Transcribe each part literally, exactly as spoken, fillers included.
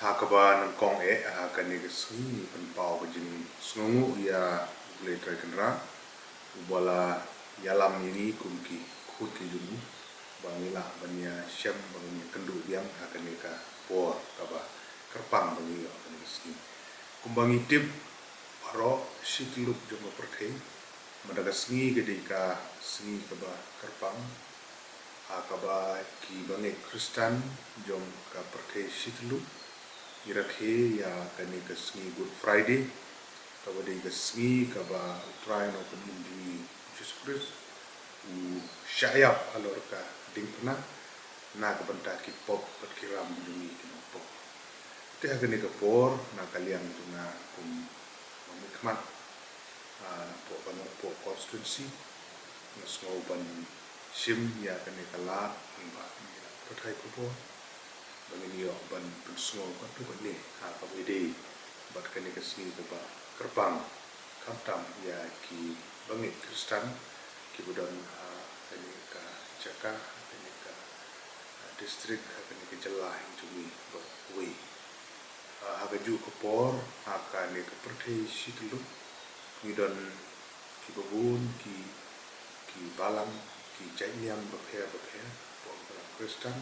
Ha kaba nyngkong eh, ha kane ka sngi ngi pynpaw ka jingsngewnguh ïa U Blei Trai Kynrad, uba la ïalam ïa ngi kum ki khun ki jong u, ba ngi lah ban ïashem, ba ngi ïakynduh biang ha kane ka por kaba kyrpang ba ngi ïoh ha kane ka sngi. Kumba ngi tip baroh shi tylli jong ka pyrthei, mynta ka sngi ka dei ka sngi kaba kyrpang, ha kaba ki bangeit Khristan jong ka pyrthei shi tylli ngi rakhe ïa kane ka sngi Good Friday, kaba dei ka sngi kaba U Trai Nongpynim jong ngi Jisu Khrist u shah ïap halor ka diengphna na ka bynta ki pop bad ki ram jong ngi ki nongpop. Te ha kane ka por, na ka liang jong nga kum u mihkhmat, ah, napoh Bah Nongpoh constituency, nga sngew ban shim ïa kane ka lad, ban ba ngi la pyrthei khubor ba ngin ïoh ban pynsngew katto katne ha kaba ïadei bad kane ka sngi kaba kyrpang, khamtam ïa ki bangeit Khristan kiba don ha kane ka jaka, ha kane ka, ah, district, ha kane ka jylla jong ngi baroh kawei. Ah, ha kajuh ka por, ha kane ka pyrthei shi tylli ngi don kiba bun ki, ki balang, ki jait niam bapher bapher, hapoh ki balang Khristan,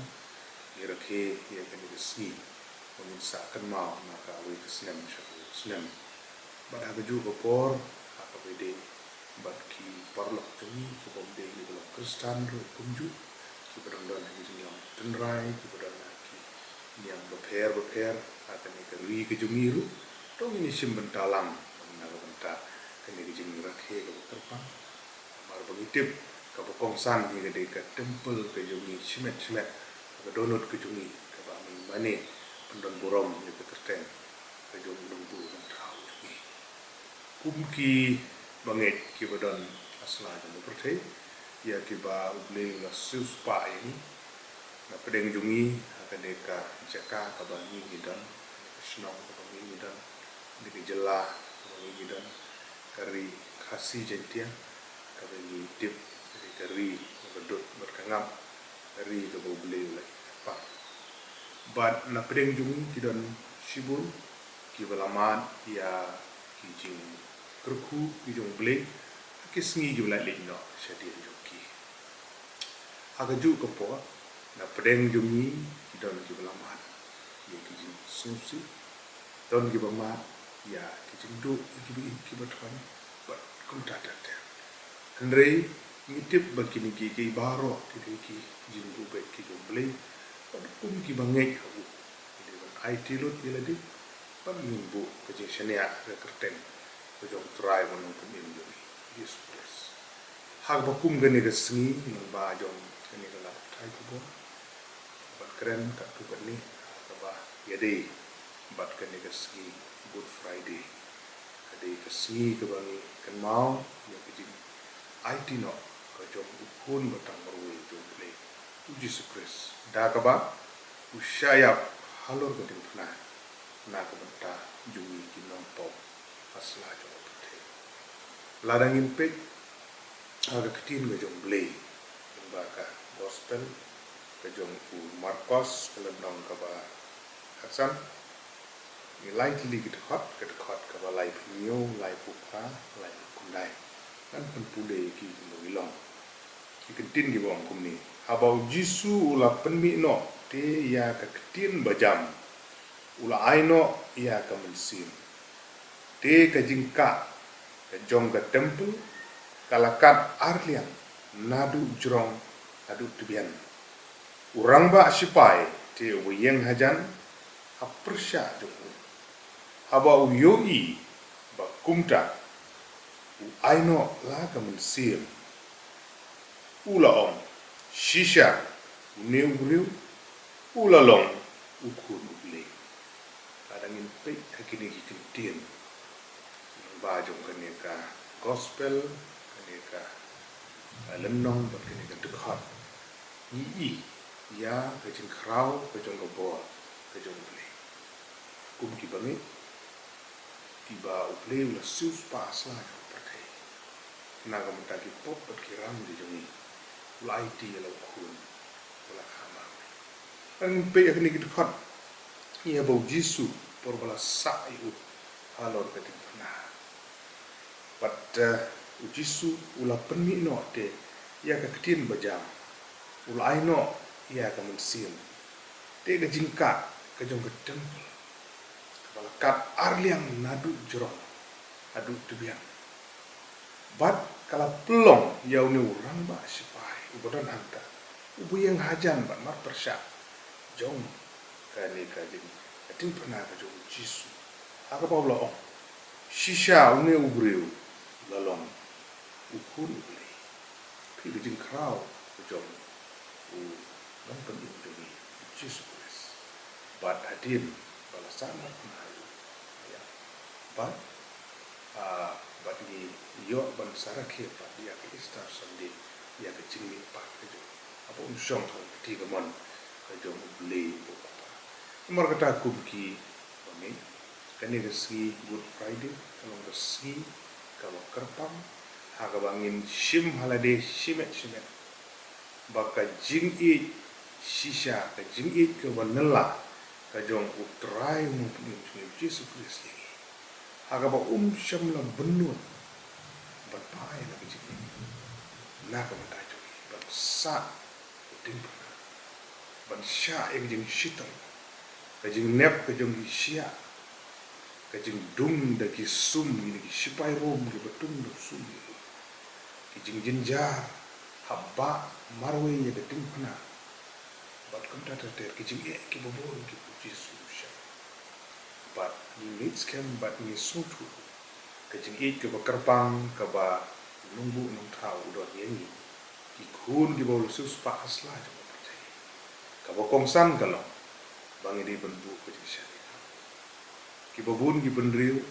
ngi rakhe ïa kane ka sngi ba ngin sa kynmaw na kawei ka snem sha kawei ka snem. Bad ha kajuh ka por, ha kaba ïadei bad ki paralok jong ngi kiba ym dei ki balang Khristan ruh kumjuh, kiba dang don ha ki jinglong tynrai, kiba don ha ki niam bapher bapher ha kane ka ri ka jong ngi ruh, to ngin ïashim bynta lang na ka bynta kane ka jingrakhe kaba kyrpang. Namar ba ngi tip kaba kongsan hi ka dei ka temple ka jong ngi shimet shimet, ka dohnud ka jong ngi kaba mane pyndon burom ïa ka kyrteng ka jong U Nongbuh Nongthaw jong ngi. Kum ki bangeit kiba don ha sla jong ka pyrthei, ïa kiba U Blei u la siewspah ïa ngi, na pdeng jong ngi, ha kane ka jaka kaba ngi ngi don, ha kane ka shnong kaba ngi ngi don, ha kane ka jylla kaba ngi ngi don, ka ri Khasi Jaiñtia, kaba ngi tip ka dei ka ri kaba dud bad ka ngap, ka ri kaba U Blei u la ïeit kyrpang. Bad na pdeng jong ngi ki don shibun kiba la mad ïa ki jingkyrkhu ki jong U Blei ha ki sngi kiba la leit noh shadien jong ki. Ha kajuh ka por, na pdeng jong ngi ki don kiba la mad ïa ki jingsngewsih, don kiba mad ïa ki jingduh, ïa kiba ïeit kiba thoiñ, bad kumta ter ter. Hynrei ngi tip ba kine kiei kiei baroh ki dei ki jingbuh beit ki jong U Blei, bad kum kiba ngeit ha u, ngi dei ban aiti lut ïa lade, bad ngin buh ka jingshaniah ha ka kyrteng ka jong U Trai bad U Nongpynim jong ngi, U Jisu Khrist. Ha kaba kum kane ka sngi, lyngba jong kane ka lad pyrthei khubor, ban kren katto katne ha kaba ïadei bad kane ka sngi Good Friday. Ka dei ka sngi kaba ngi kynmaw ïa ka jingaiti noh ka jong U Khun ba tang marwei jong U Blei, U Jisu Khrist, da kaba u shah ïap halor ka diengphna na ka bynta jong ngi ki nongpop ha sla jong ka pyrthei. Lada ngin peit ha ka ktien ka jong U Blei, lyngba ka gospel ka jong u Markos, ka lynnong kaba khatsan, ngi lai tylli ki dkhot, ka dkhot kaba laiphew hynñiew, laiphew phra, laiphew khyndai. Ngan pynpule ïa ki kumba ki long. Ki kyntien kiba ong kumne: Haba U Jisu u la pynmih noh te ïa ka ktien bajam, u la ai noh ïa ka mynsiem. Te ka jingkah ka jong ka temple ka la kat ar liang naduh jrong haduh tbian. U rangbah shipai te uba ïeng hajan ha pyrshah jong u, haba u ïohi ba kumta, u ai noh la ka mynsiem. U la ong, shisha, une u briew u la long u Khun U Blei. Lada ngin peit ha kine ki kyntien lyngba jong kane ka gospel, kane ka, ah, lynnong bad kane ka dkhot, ngi i ïa ka jingkhraw ka jong ka bor ka jong U Blei. Kum kiba ngeit, kiba U Blei u la siewspah ha sla jong ka pyrthei na ka bynta ki pop bad ki ram ki jong ngi, u la aiti ïa la u Khun, u la kha marwei. Ngan peit ïa kine ki dkhot. Ïa ba u Jisu por ba la sah ïa u halor ka diengphna. Bad, eh, u Jisu u la pynmih noh te ïa ka ktien ba jam. U la ai noh ïa ka mynsiem. Te ka jingkah ka jong ka templ, kaba la kat ar liang naduh jrong haduh tbian. Bad ka la pynlong ïa une u rangbah sipai uba don hangta, uba ïeng hajan bad marpyrshah jong kane ka jing, ka diengphna ka jong u Jisu. Ha kaba u la ong, shisha une u briew u la long u khun u Blei. Phi ka jingkhraw ka jong u nongpynim jong ngi, u Jisu Khrist. Bad hadien ba la sah narphna ïa u, ïa, bad, ah, bad ngi ïoh ban sa rakhe pat ïa ka Easter Sunday, ïa ka jingmihpat ka jong u, haba un shong ha ka kti kamon ka jong u Blei uba u Kpa. Namar kata kum ki bangeit, kane ka sngi Good Friday ka long ka sngi kaba kyrpang, ha kaba ngin shim ha lade shimet shimet ba ka jingïeit shisha, ka jingïeit kaba nylla ka jong u Trai u Nongpynim jong ngi u Jisu Khrist ïa ngi, ha kaba um shym la bynnud ban phai na ka jingim na ka bynta jong ngi, ban sah u diengphna, ban shah ïa ka jingshitom, ka jingnep ka jong ki shiah, ka jingdung da ki sum, ïa ki sipai Rom kiba dung da u sum, ki jingjynjar haba marwei ïa ka diengphna, bad kumta ter ter ki jingeh kiba bun kiba u Jisu u shah. Bad ngi ngeit skhem bad ngi sngewthuh ka jingïeit kaba kyrpang kaba u Nongbuh Nongthaw u don ïa ngi, ki khun kiba u la siewspah ha sla jong ka pyrthei. Kaba kongsan ka long ba ngi dei ban buh ka jingshaniah. Kiba bun ki bynriew,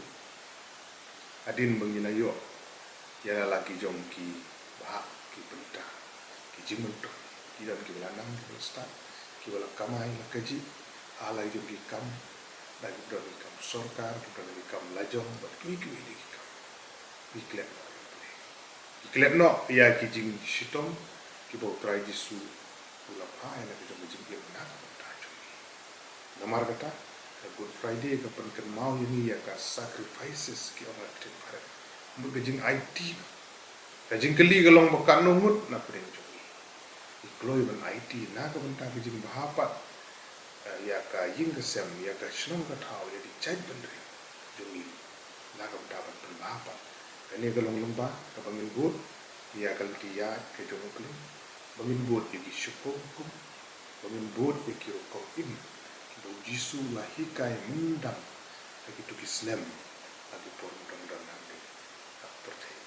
hadien ba ngi la ïoh ïa la ki jong ki bhah, ki bynta, ki jingmyntoi, ki don kiba la nang, kiba la stad, kiba la kamai la kajih ha la ki jong ki kam, da kiba don ki kam sorkar, kiba don ki kam lajong, bad kiwei kiwei de ki kam, ki klet noh ïa U Blei, ki klet noh ïa ki jingshitom kiba U Trai Jisu u la phah ïa la ki jong ki jingim na ka bynta jong ngi. Namar kata, ka Good Friday ka pynkynmaw ïa ngi ïa ka sacrifices, ki ong ha ka ktien phareng, mut ka jingaiti noh. Ka jingkylli ka long ba katno ngut na pdeng jong ngi ngi kloi ban aiti na ka bynta ka jingbha pat, eh, ïa ka ïing ka sem, ïa ka shnong ka thaw, ïa ki jaitbynriew jong ngi, na ka bynta ban pynbha pat. Kane ka long lyngba kaba ngin bud ïa ka lynti ïaid ka jong U Blei, ba ngin bud ïa ki shiphew hukum, ba ngin bud ïa ki rukom im kiba U Jisu u la hikai mynta ha kito ki snem, ha ki por ba u dang don hangne ha pyrthei.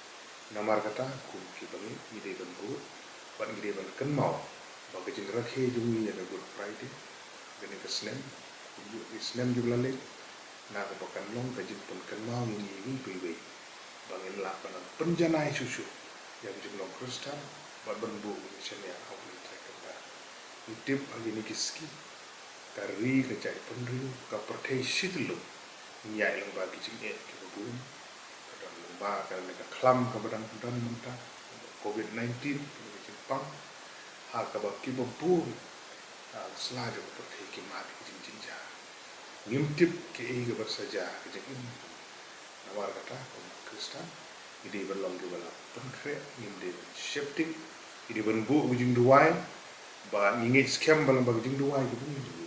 Namar kata, kum ki bangeit, ngi dei ban bud bad ngi dei ban kynmaw ba ka jingrakhe jong ngi ïa ka Good Friday kane ka snem, kumjuh ki snem kiba la leit, na kaba kan long ka jingpynkynmaw ïa ngi iwei pa iwei ba ngin lah ban pynjanai shuh shuh ïa ka jinglong Khristan bad ban buh ka jingshaniah ha U Blei Trai Kynrad. Ngi tip ha kine ki sngi ka ri ka jaitbynriew, ka pyrthei shi tylli ngi ïaid lyngba ki jingeh kiba bun. Ka don lyngba kane ka khlam kaba dang don mynta, Covid nineteen, kane ka jingpang, ha kaba kiba bun, ha sla jong ka pyrthei ki mad ki jingjynjar. Ngim tip kaei kaba sa jia ha ka jingim. Namar kata, kum ki Khristan, ngi dei ban long kiba la pynkhreh, ngim dei ban sheptieng, ngi dei ban buh ka jingduwai, ba ngi ngeit skhem ba lyngba ka jingduwai kaba ngi duwai,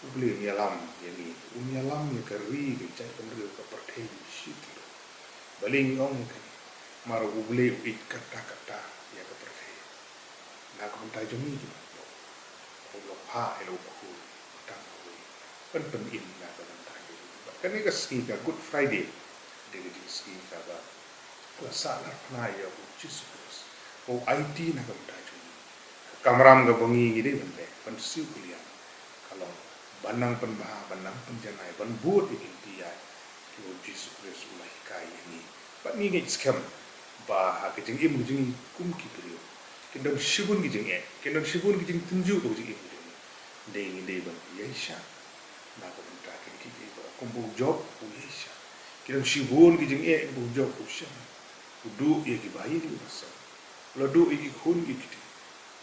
U Blei un ïalam ïa ngi, un ïalam ïa ka ri, ka jaitbynriew, ka pyrthei shi tylli. Balei ngi ong ïa kane? Namar U Blei u ïeit katta katta ïa ka pyrthei. Na ka bynta jong ngi ki nongpop, u la phah ïa la u Khun u tang kawei ban pynim na ka bynta jong ngi. Bad kane ka sngi ka Good Friday, dei ka jingsngi kaba la sah narphna ïa U Jisu Khrist, ba u aiti na ka bynta jong ngi. Ka kamram kaba ngi, ngi dei ban leh, ban siew kylliang, ka long ban nang pynbha, ban nang pynjanai, ban bud ïa ki lynti ïaid kiba U Jisu Khrist u la hikai ïa ngi. Bad ngi ngeit skhem ba ha ka jingim ka jong ngi kum ki briew, kin don shibun ki jingeh, kin don shibun ki jingtynjuh ha ka jingim ka jong ngi. Dei ngi dei ban ïaishah na ka bynta kine kiei kiei baroh, kumba u Job u ïaishah. Kin don shibun ki jingeh kumba u Job u shah. U duh ïa ki bahaïing ki basem, u la duh ïa ki khun ki kti,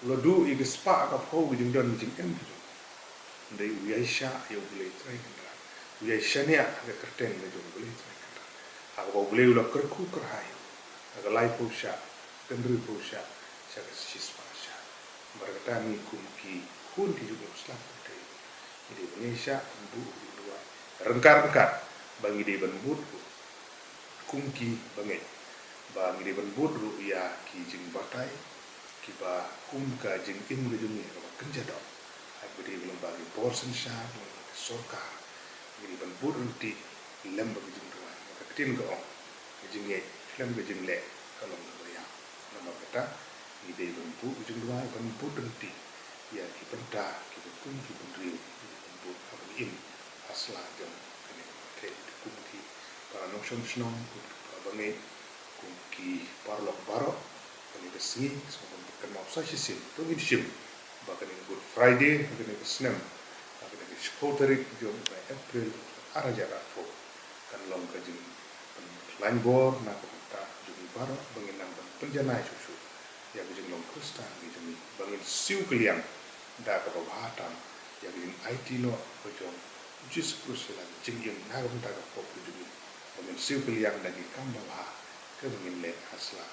u la duh ïa ki spah ka phew ki jingdon ki jingem ki jong u. Hynrei u ïaishah ïa U Blei Trai Kynrad, u ïaishaniah ha ka kyrteng ka jong U Blei Trai Kynrad, ha kaba U Blei u la kyrkhu kyrhai ha ka laiphew shah, hynriewphew shah, sha ka shispah shah. Namar kata ngi kum ki khun ki jong U Blei, sla pyrthei, ngi dei ban ïaishah ban buh ka jingduwai ryngkat ryngkat ba ngi dei ban bud ruh kum ki bangeit, ba ngi dei ban bud ruh ïa ki jingbatai kiba kum ka jingim ka jong ngi kaba kynja doh, ha kaba dei lyngba ki bor synshar, lyngba ki sorkar. Ngi dei ban bud ryntih lem bad ka jingduwai, namar ka ktien ka ong, ka jingngeit khlem ka jingleh ka long kaba ïap. Namar kata ngi dei ban buh ka jingduwai, ban bud ryntih ïa ki bynta kiba kum ki bynriew, ngi dei ban bud ha ban im ha sla jong kane ka pyrthei. Te kum ki para nongshong shnong, kum ki para bangeit, kum ki paralok baroh, kane ka sngi sngewbha ban kynmaw sa shisien. To ngin shim ba kane ka Good Friday ha kane ka snem, ha kane ka shiphew tarik jong u bnai April, ar hajar arphew, kan long ka jingpynkhlaiñ bor na ka bynta jong ngi baroh ba ngin nang ban pynjanai shuh shuh ïa ka jinglong Khristan ka jong ngi, ba ngin siew kylliang da kaba bha tam ïa ka jingaiti noh ka jong U Jisu Khrist ïa la ka jingim na ka bynta ka pop ka jong ngi, ba ngin siew kylliang da ki kam babha kaba ngin leh ha sla.